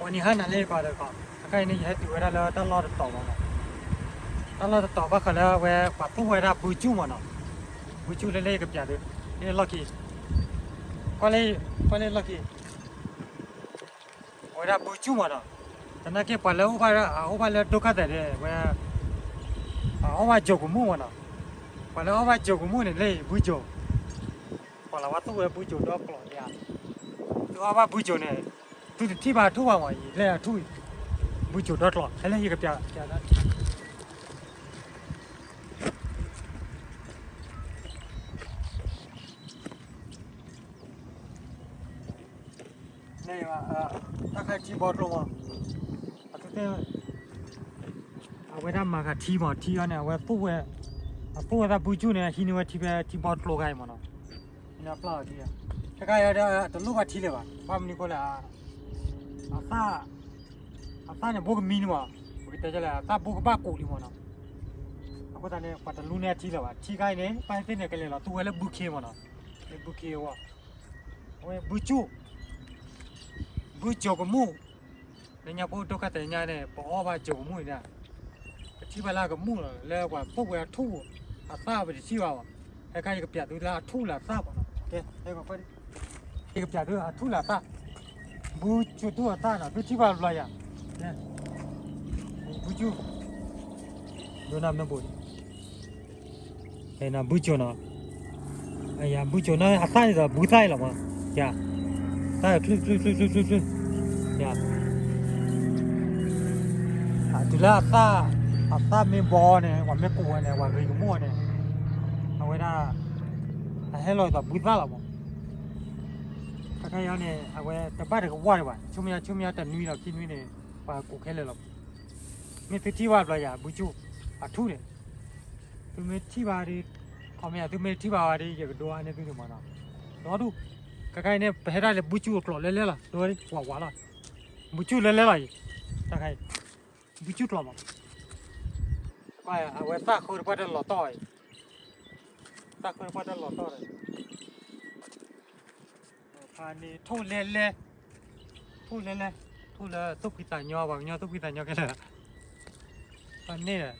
နံၤဟါနၤလၢကီးဒီးကီး အခါအံၤန့ၣ် ယဟဲတုၤဝဲဒၣ်လၢတၢ်လီၢ်တတီၤမးနီၤ, တၢ်လီၢ်တတီၤဘၣ်ဃးလၢအဝဲပှၤသူၣ်ဝဲဒၣ်ဘုကၠူၣ်မးနီၤ, ဘုကၠူၣ်လၢလၢယကပျးသု, လၢလီၢ်ခံ, ကွၢ်လၢ ကွၢ်လၢလီၢ်ခံ အဝဲဒၣ်ဘုကၠူၣ်မးနီၤ, သနာ်က့ပှၤလၢအအိၣ်ဘၣ်လၢဒိၣ်ခါသဲးဒီးဝဲ အီၣ်ဘၣ်ကၠိၤကမူၣ်မးနီၤ, ပှၤလၢအီၣ်ဘၣ်ကၠိၤကမူၣ်န့ၣ် လၢဘုကၠိၤ, ပှၤလၢဝဲသူၣ်ဝဲဘုကၠိၤဒီကျိးယါ, သုအီၣ်ဘၣ်ဘုကၠိၤန့ၣ် သုတထံၣ်ဘၣ်အထူၣ်ဘၣ်မး ယလဲၤအထူၣ်, ဘုကၠိၤဒီကျိး ဟဲလၢယကပျး ပျး န့ၣ် တၢ်ခါထံဘီကျိမး, အဝဲဒၣ်မၤဃာ်ထံမး ထံအီၤန့ၣ် အဝဲသူၣ်ဝဲ, အသူၣ်ဝဲဒၣ်ဘုကၠူၣ်န့ၣ် ဟံးန့ၢ်ဝဲထံဖဲထံဘီကျိခါအံၤမးနီၤ, ဟံးန့ၢ်ပျၢ်အီၤထံ, ခဲခါအံၤဒီးတလိၣ်ဘၣ်ထံလၢၤဘၣ် ဘၣ်မနုၤဃိလဲၣ်, အသၣ်, အသၣ်န့ၣ်ဘိကမံန့ၣ်မး, ပကတဲလဲၣ် အသၣ်ဘိကဘၣ်ကိးလံမးနီၤ, အဃိသတးန့ၣ် ပှၤတလူန့ၢ်အထံလၢၤဘၣ် ထံခါအံၤန့ၣ် ဘၣ်သ့ၣ်န့ၣ်ကလဲၤလီၤသူဝဲလၢဘုခ့မးနီၤ, လၢဘုခ့အဂီၢ်, အဝဲဘုကၠူၣ်, ဘုကၠိၤကမူၣ်, လၢညါဖိဒိၣ်ခါသဲးညါန့ၣ် ပအီၣ်ဘၣ်ကၠိၤကမူၣ်န့ၣ်, ပထံၣ်ဘၣ်လၢအကမူၣ်လီၤ လၢပှၤသူၣ်ဝဲအထူၣ်, အသၣ်ပတထံၣ်ဘၣ်ဘၣ်, ခဲခါယကပျးသုလၢအထူၣ်လၢအသၣ်မးနီၤ, ယကပျးသုအထူၣ်လၢအသၣ်, ဘုကၠိၤသူၣ်အသၣ်နီၤ သုထံၣ်ဘၣ်ဘျီယၤ, ဘုကၠိၤ, ဒိနမ့ၢ်ဘိး ဘုကၠိၤနီၤ, ဘုကၠိၤန့ၣ် အသၣ်န့ၣ်ဒီးဘုသၣ်အံၤလီၤမး, ယၤ, သၣ်ချုးချုးချုးချုးချုး, ယၤ, တုၤလၢအသၣ်, အသၣ်မ့ၢ်ဘီန့ၣ် ပှၤမ့ၢ်ကိးဝဲန့ၣ် ပှၤဂ့ၤကမူၣ်ဝဲန့ၣ်, အဝဲဒၣ်, အဟဲလီၤအသးဘုသၣ်လီၤမး, ခဲခါအံၤန့ၣ် အဝဲတဘၣ်တကဝီၤဒံးဘၣ် ဆူမဲာ်ညါဆူမဲာ်ညါတနွံဒီးခံနွံန့ၣ် ပှၤကိးခဲလၢာ်လီၤ, မ့ၢ်သုထံၣ်ဘၣ်ဘျီယၤ ဘုကၠူၣ်, အထူၣ်န့ၣ် သုမ့ၢ်ထံၣ်ဘၣ်ဒီး, ခီပညီသုမ့ၢ်ထံၣ်ဘၣ်ဝဲဒီး ယကဒိအါန့ၢ်သုန့ၣ်မးနီၤ, ဒီဒူၣ်, ခဲခါအံၤန့ၣ် ပဟဲဒၣ်လၢဘုကၠူၣ်အကျိးလဲလဲလီၤ ဒိဝဲဒၣ် ဝးဝးလီၤ, ဘုကၠူၣ်လဲလဲလီၤအံၤ, တၢ်ခါအံၤ, ဘုကၠူၣ်ကျိးမး, အဝဲသၣ်ဃုတပှၢ်တၢၢ်လီၤတီၢ်အံၤ, သၣ်ဃုတပှၢ်တၢၢ်လီၤတီၢ်ဒီး ဖဲန့ၣ်ထိၣ်လဲလဲ, ထိၣ်လဲလဲ, ထိၣ်လၢသူၣ်ဖှံသးညီ ပှၤကညီသူၣ်ဖှံသးညီခဲလၢာ်, ဖဲန့ၣ်